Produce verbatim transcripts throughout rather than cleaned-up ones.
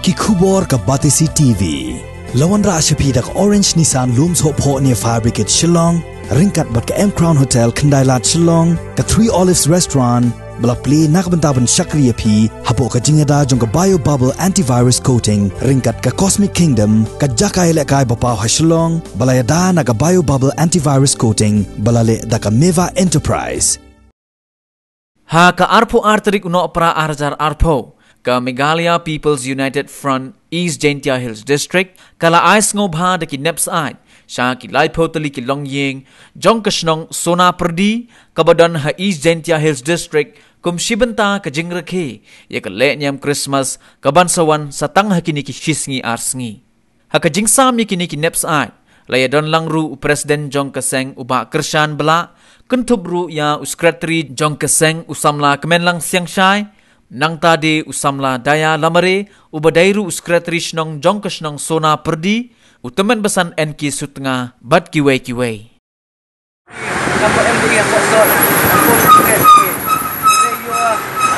Ki khubor ka Batesi T V. La wanrah sha phi da ka Orange Nissan Lum Sohphoh near Fire Brigade Shillong, ryngkat bad ka M Crown Hotel Khyndai Lad Shillong, ka Three Olives Restaurant, ba la plie na ka bynta ban shakri ïa phi hapoh ka jingïada jong ka Bio Bubble Antivirus Coating ryngkat ka Cosmic Kingdom, ka jaka ïalehkai ba paw ha Shillong, ba la ïada na ka Bio Bubble Antivirus Coating ba la leh da ka Meva Enterprise. Ha ka arphew ar tarik u Nohprah ar hajar arphew, ka Meghalaya People's United Front East Jaintia Hills District ka la ai sngewbha da ki nep syaid sha ki laiphew tylli ki longïing jong ka shnong Sonapyrdi kaba don ha East Jaintia Hills District kum shi bynta ka jingrakhe ïa ka lehniam Christmas kaban sa wan sa tang ha kine ki shi sngi ar sngi. Ha ka jingsam ïa kine ki nep syaid, la ïadon lang ruh u President jong ka seng u Bah Kyrshan Blah, kynthup ruh ïa u Secretary jong ka seng u samla Kmenlang Siangshai, nangta de u samla Daya Lamare uba dei ruh u Secretary shnong jong ka shnong Sonapyrdi, u tymmen basan N K Sutnga bad kiwei kiwei. Ka por em dei ha por sor, ka por sor. Re yo,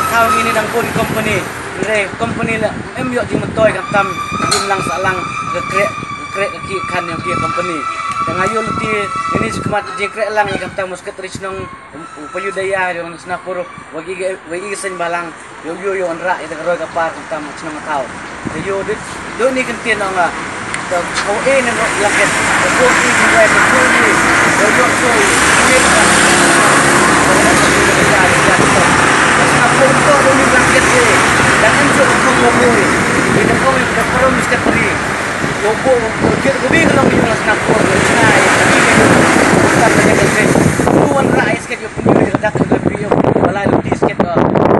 thaw ngini dang por company. Re company la em ïoh jingmyntoi khamtam jinglang sahlang ka kreh, ka kreh ka ki khan ïa ki company. Te nga ïoh lynti ngini shi khmat jingkreh lang ïa khamtam u Secretary shnong u Payudaya ïa Sonapur wa ki, wa ki seng balang. Ïoh ïoh ïoh wanrah ïa ka roi ka par khamtam shnong thaw. Te ïoh dei dei ni kyntien ong nga. Te ko e ne no laket. Te ko e ni wai te ko ni. Ïoh ïoh so ni ka. Shnong ko to dei ni laket e. Dan em so ko ko ko. Ni te ko ni te ko ni Secretary. Ïoh ko ko jit ko bi ka long ïoh Sonapur. Shnong ko ni ka. Ko wanrah ïa sket ïoh ko ni ka dak ko bi ïoh. Wala ïoh ti sket ko.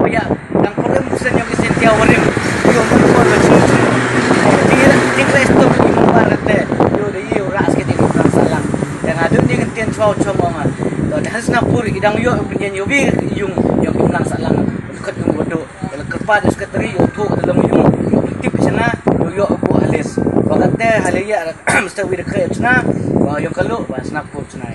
Ïa. Dang pyrem busen ïa ki sien tia warim. Ïoh mut ko la chu chu. Ti ti kres to ki mung bar te. Ïoh de ïoh ras ke ti kang salang. Dang adu ni kan tien chwa chwa mo nga. To dang Sonapur i dang ïoh pynïen ïoh bi yung ïoh ki mlang salang. Khot yung wadu. Dang kerpa de Secretary ïoh thu de long yung. Ïoh tip sana ïoh ïoh ko halis. Wa kate hale ïa mesti wi de kre sana. Wa ïoh kalu wa Sonapur sana.